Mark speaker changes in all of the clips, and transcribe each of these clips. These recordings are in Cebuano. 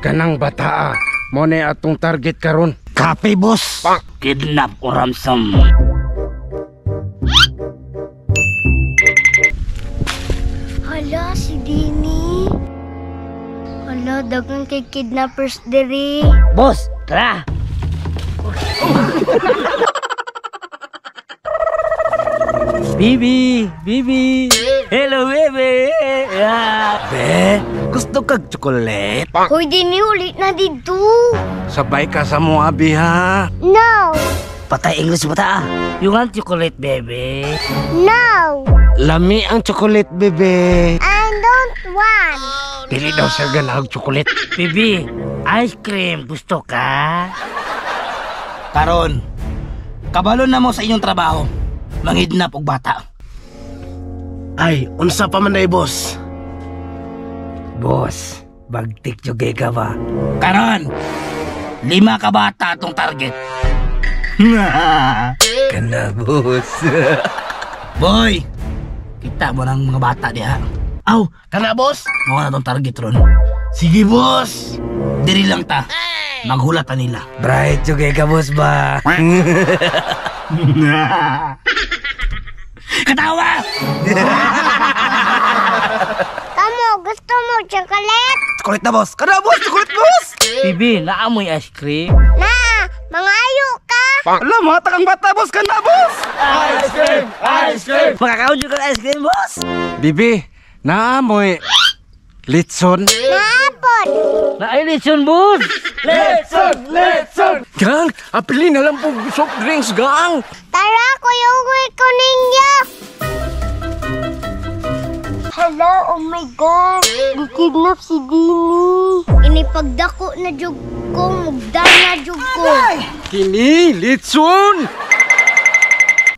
Speaker 1: Kanang bataa. Mo na atong target karon.
Speaker 2: Kape, boss.
Speaker 3: Kidnap o ransom.
Speaker 4: Hala, si Dini. Hala, dagan kay kidnappers diri.
Speaker 3: Boss, tara. Bibi, Bibi. Hello, baby. Yeah.
Speaker 2: Be, gusto kag tsokolet?
Speaker 4: Hoy, Dini, ulit na dito.
Speaker 1: Sabay ka sa mo, abi, ha?
Speaker 4: No!
Speaker 3: Patay English bata. You want chocolate, baby?
Speaker 4: No!
Speaker 1: Lami ang chocolate, bebe.
Speaker 4: I don't want.
Speaker 1: Dili daw siya ganahag chocolate.
Speaker 3: Bibi, ice cream gusto ka?
Speaker 2: Karon, kabalo na mo sa inyong trabaho. Mangidnap og bata. Ay, unsa pa man day, boss?
Speaker 3: Boss, bagtik jugay ka ba?
Speaker 2: Karon, 5 ka bata atong target.
Speaker 3: Kana, boss.
Speaker 2: Boy, kita mo ng mga bata diha. Aw, kana boss? Mao na tong target ron. Sige, boss. Diri lang ta. Maghulat ta nila.
Speaker 3: Bright jugay ka, boss ba?
Speaker 2: Katawa!
Speaker 4: Kamo, gusto mo chocolate?
Speaker 2: Chocolate na, boss. Kana, boss. Chocolate, boss.
Speaker 3: Bibi, naamoy ice cream?
Speaker 4: Na, mga ayo ka.
Speaker 2: Alam, hatak ang bata, boss. Kana, boss.
Speaker 1: Ice cream! Ice cream!
Speaker 3: Makakaon jud kag ice cream, boss.
Speaker 1: Bibi, naamoy litson.
Speaker 4: Naapon.
Speaker 3: Naay litson, boss.
Speaker 1: Litson! Litson! Gang, apili na lang po soft drinks, gang.
Speaker 4: Tara, kuyugoy ko ninyo. Hello, oh my God. Gikidnap si Dini. Inipagdako na jug ko, mugdana jug ko.
Speaker 1: Kini, litson!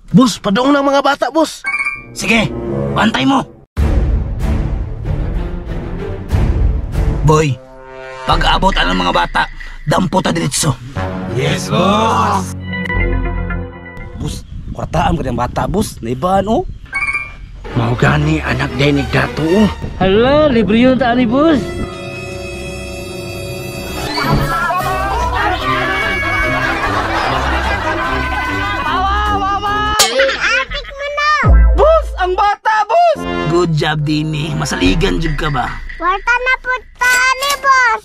Speaker 2: Boss, padung ng mga bata, boss. Sige, bantay mo. Boy, pag-abot ang mga bata, dampo ta diretso.
Speaker 1: Yes, boss!
Speaker 2: Boss, kwartaan ka ng bata, boss. Naibaan, oh.
Speaker 1: Mao gani anak day ni Dato, oh.
Speaker 3: Hala, libre yun ta ni boss.
Speaker 4: Atik mo na.
Speaker 2: Boss, ang bata, boss! Good job, Dini. Masaligan jud ka ba?
Speaker 4: Warta na po ta ni boss.